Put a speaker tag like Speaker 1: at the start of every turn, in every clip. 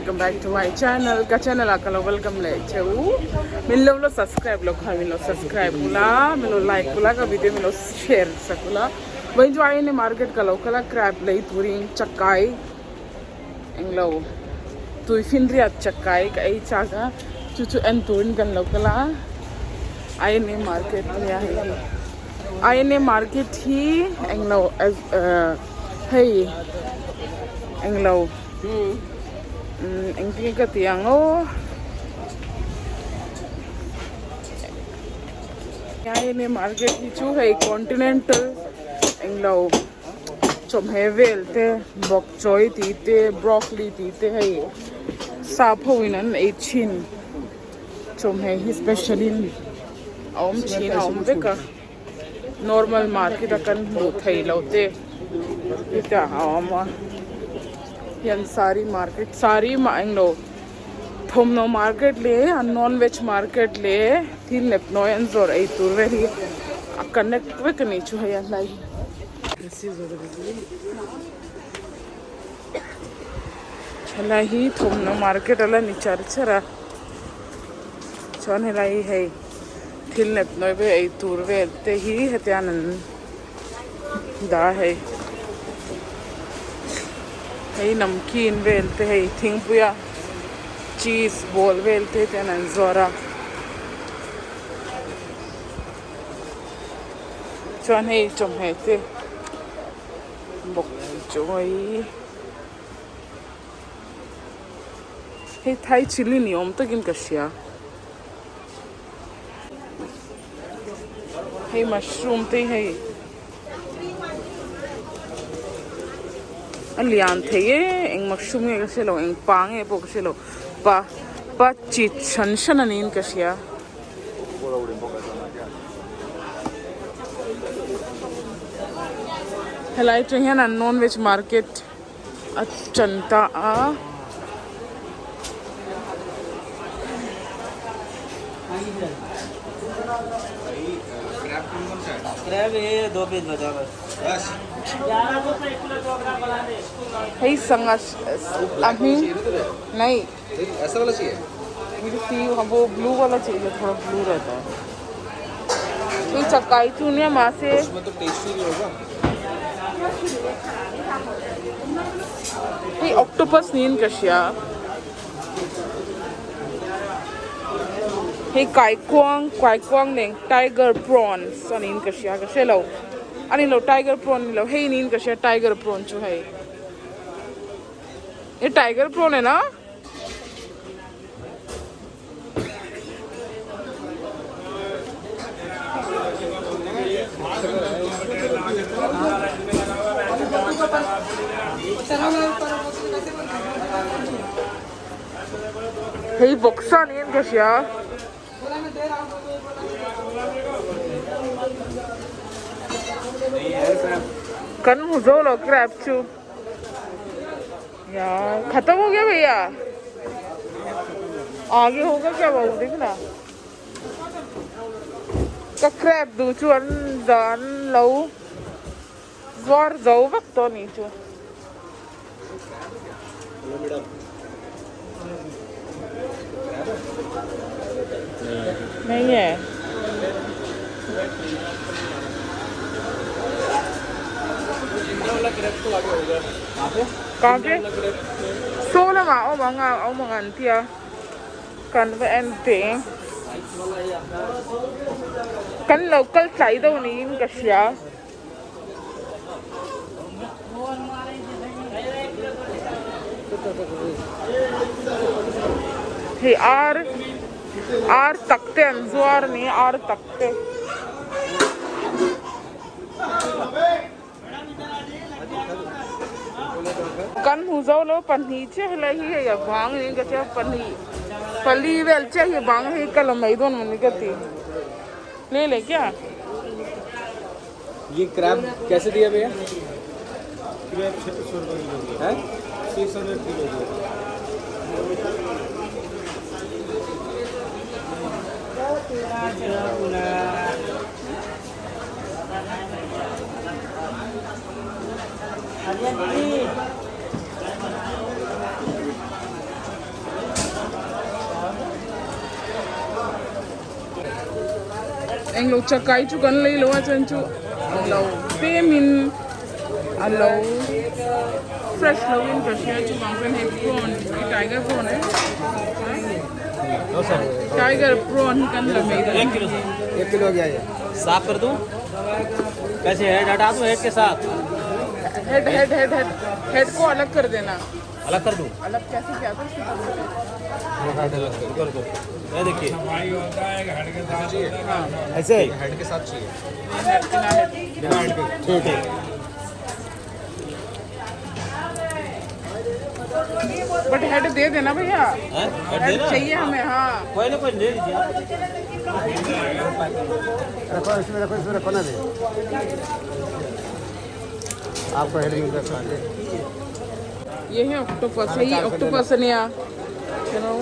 Speaker 1: Welcome back to my channel ka channel ah ka lo welcome leh che u min lo la subscribe lo kha min lo subscribe ula min lo like ula ka video min lo share sak ula vawiin chu INA market ka lo kal a crab lei turin chakai englo tuifinriat chakai ka ei chak a chu chu en turin kan lo kal a INA market ania hei hi INA market hi englo ahh hei englo umm engtin ka ti ang aw INA market hi chu hei continental englo. Chawhmeh vel te bawk chawi tih te broccoli tih te hei sap ho in an ei thin chawhmeh hi special in a awm thin a awm vek a normal market a kan hmuh theih loh te hetah a awm a hian saree market saree mah englo thawmhnaw market leh a non veg market leh thil nepnawi an zawrh ei tur vel hi a connect vek a nih chu hei a hlai hi. Helai hi thawmhnaw market a la ni char char a chuan helai hi hei thil nepnawi vel ei tur vel te hi hetiang an dah a hei hei namkeen vel te hei thingpui a cheese ball vel te hian an zuar a. Chuan hei chawhmeh te bawk chawi hei thai chilli ni awm takin ka hria hei mushroom te hi hei a lian thei e eng mushroom nge ka hre lo eng pa nge pawh ka hre lo pa pa chi hran hran a niin ka hria. Helai atang hian an non veg market a tan ta a. Hei sangha a hming nei. वो ब्लू वाला चाहिए थोड़ा ब्लू रहता है तो चकाई चूनिया मासे
Speaker 2: उसमें तो टेस्टी नहीं होगा
Speaker 1: hei octopus niin ka hria hei kaikuang kaikuang nen tiger prawns a niin ka hria ka hre lo a ni lo tiger prawn ni lo hei niin ka hria tiger prawn chu hei ये tiger prawn है ना hei vawksa niin ka hria. Kan hmu zo lo crab chu. यार खत्म हो गया भैया आगे होगा क्या बाबू देखना ka crab duh chu an dan lo zuar zo vek tawh a nih chu. Nahi hai. कहाँ पे saw lamah a awm ang a a awm ang an tia kan va en teh kan lo kal tlai deuh niin ka hria. Hei ar ar tak te an zuar a ni a ar tak te. Kan hmu zo lo pahnih chiah helai hi hei a bang niin ka hria pahnih pali vel chiah hi a bang hei ka la mai dawn mawni ka ti le le kya.
Speaker 2: ये क्रैब कैसे दिया भैया
Speaker 3: क्रैब 600 रुपये किलो
Speaker 2: है
Speaker 3: 600 किलो दिया।
Speaker 1: Englo chakai chu kan lei lo a chuan chu englo tlemin a lo fresh lo in ka hria chuvang chuan hei prawn hi tiger prawn e tiger prawn hi kan la mai dawn a ni.
Speaker 3: एक kilo गया ये
Speaker 2: साफ कर दूं कैसे हेड हटा दूं हेड के साथ
Speaker 1: head head head head head को अलग कर देना
Speaker 2: अलग कर दूं
Speaker 1: अलग कैसे क्या था उसके
Speaker 2: कर दो ये देखिए
Speaker 3: ऐसे
Speaker 2: हेड के साथ चाहिए
Speaker 1: हेड बिना हेड
Speaker 2: बिना हेड के ठीक है
Speaker 1: बट हेड दे देना भैया
Speaker 2: हैं? हेड
Speaker 1: हेड
Speaker 2: देना
Speaker 1: चाहिए हमें हाँ
Speaker 2: कोई ना कोई ले लीजिए आप।
Speaker 3: रखो इसमें रखो इसमें रखो ना दे आपको हेड मिल रहा है
Speaker 1: ये है ऑक्टोपस है ये ऑक्टोपस है यहाँ चलो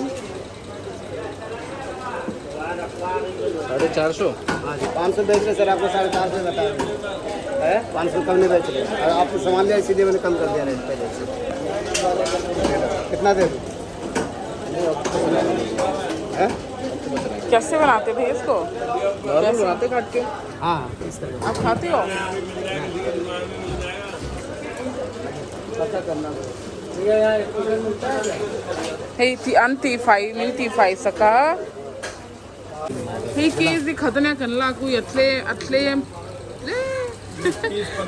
Speaker 2: 450
Speaker 3: हाँ जी 500 बेच रहे सर आपको 450 बता रहे हैं 500 कम नहीं बेच रहे और आपने सामान लिया इसीलिए मैंने कम कर दिया रेट पहले से। कितना दे दूँ है?
Speaker 1: कैसे बनाते भैया इसको?
Speaker 2: नॉर्मल बनाते काट के।
Speaker 3: हाँ इस तरह।
Speaker 1: आप खाते हो?
Speaker 3: पता करना।
Speaker 1: Hei ti an ti fai min ti fai saka hei kg khat ania kan lak ui a tle a tlem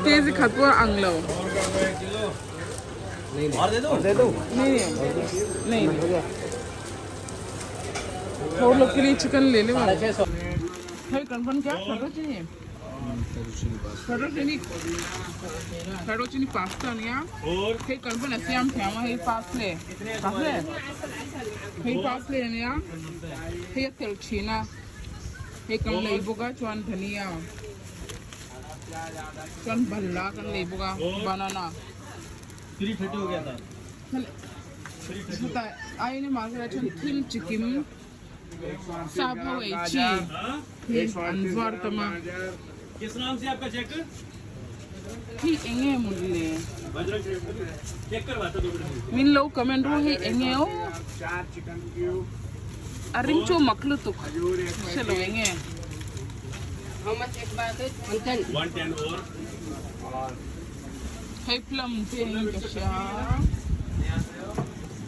Speaker 1: kg khat pawh a ang lo.
Speaker 2: और दे दूं
Speaker 3: दे दूँ
Speaker 1: नहीं नहीं नहीं थोड़ा लोग के लिए चिकन ले ले।
Speaker 2: 650।
Speaker 1: है कंफर्म क्या fettuccine fettuccine fettuccine pasta ania hei kan pan a siam thiam a hei pasle pasle hei pasle ania hei a tel thin a hei kan lei bawk a chuan dhania chuan balhla kan lei bawk a banana
Speaker 2: 330 हो गया था।
Speaker 1: Chutah aina mahse chuan thil chikim sap ho ei chi hi an zuar tam a.
Speaker 2: किस नाम से आपका check?
Speaker 1: Hei eng nge maw le?
Speaker 2: Check करवाता दो minute.
Speaker 1: Min lo comment ru hei eng nge aw a ring chu mak lutuk hrelo eng nge.
Speaker 2: 110 और
Speaker 1: Hei plum te in ka hria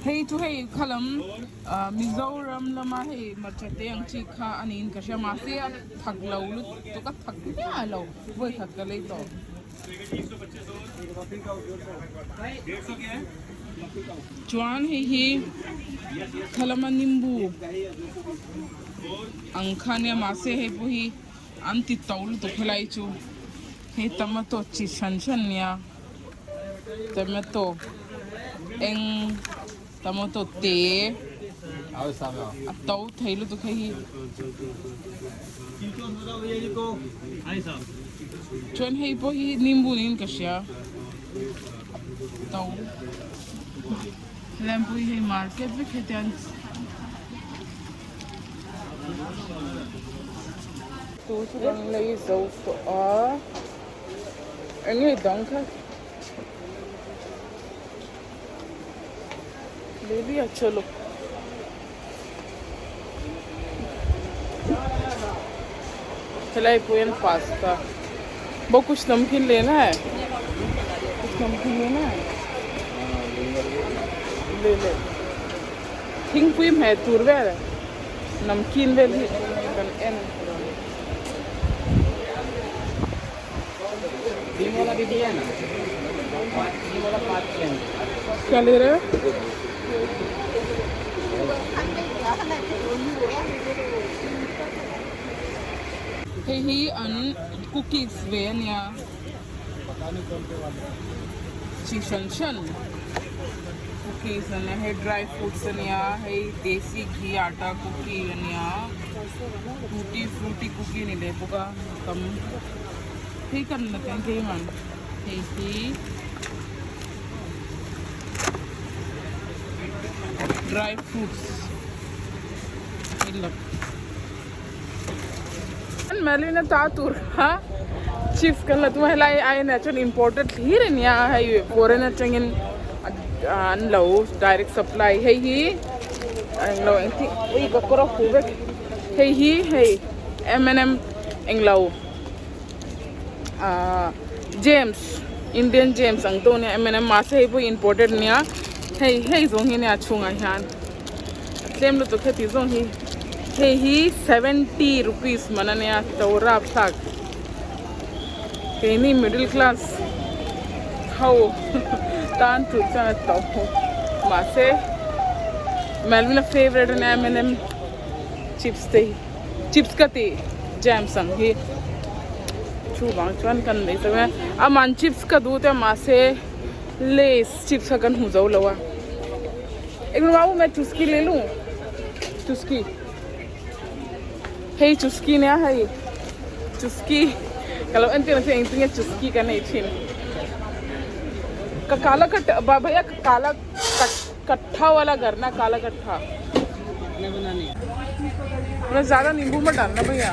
Speaker 1: hei chu hei khalam Mizoram lama hei hmarcha te ang chi kha a niin ka hria mahse a thak lo lutuk a thak hmiah lo vawi khat ka lei tawh. Chuan hei hi khalama nimbu ang kha ania mahse hei pawh hi an ti to lutuk helai chu hei tomato chi hran hran nia tomato eng tomato te a to thei lutuk hei hi. Chuan hei pawh hi nimbu niin ka hria to helai pawh hi hei market vek hetiang tu chu kan lei zo tawh a eng nge dang kha le liya chalo. Helai pawh hian pasta bo kuch namkeen lena hai kuch namkeen lena hai le le thingpui hmeh tur vel namkeen vel hi kan en क्या ले रहे हो? Hei hi an cookies ve ania chi hran hran cookies ania hei dry fruits ania hei desi ghee atta cookie ania tutti frutti cookie a ni leh bawk a tam hei kan la teng keimah hei hi dry fruits hei la Melina ta tur kha chips kan la tum a helai aiin ah chuan imported hlir ania hei foreign atangin an lo direct supply hei hi englo engti ui ka kawr a huh vek hei hi hei M and M Englo ahh James Indian James ang tawh ania M and M mahse hei pawh hi imported ania hei hei zawng hi ania a chhungah hian a tlem lutuk heti zawng hi hei hi seventy rupees man ania to rapthlak keini middle class ho tan tur chuan a to mahse Melvin a favourite ania M and M chips te hi. Chips ka tih jams ang hi chu vang chuan kan nei ta mai a aman chips ka duh te mahse lays chips kha kan hmu zo lo a englo a awm e chuski le lu chuski hei chuski nia hei chuski ka lo entir ang che engtin nge chuski kan ei thin ka kala ka bhaiya kala ka. कट्ठा वाला करना काला कट्ठा ज्यादा नींबू मत डालना भैया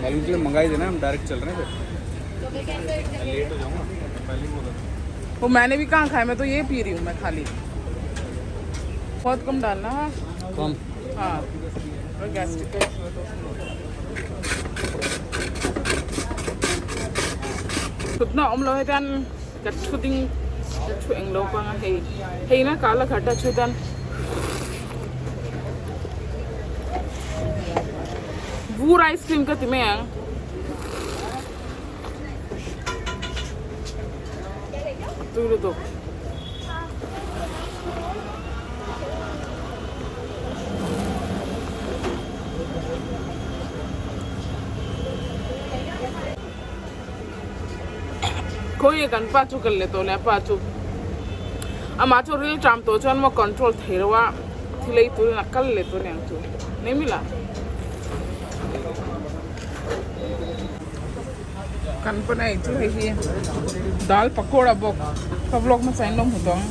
Speaker 4: मालूम के लिए मंगाई देना हम डायरेक्ट चल रहे हैं फिर लेट हो जाऊंगा पहले ही बोला
Speaker 1: वो मैंने भी कहाँ खाया मैं तो ये पी रही हूँ मैं खाली बहुत कम डालना हाँ
Speaker 2: कम
Speaker 1: हाँ और गैस्ट्रिक का इशू है तो thutna awm lo hetian ka thu ding ka thu englo panga hei hei na kala khat a chutan vur ice cream ka ti mai ang. Tui lutuk. Khawi kan pa chu kal leh tawh leh a pa chu amah chu ril ṭam tawh chuan maw control thei lo a thil ei turin a kal leh tawh aniang chu nei mila. Kan pawn a eichu hei hi dal pakora bawk ka vlog hmasa in lo hmu tawh ang.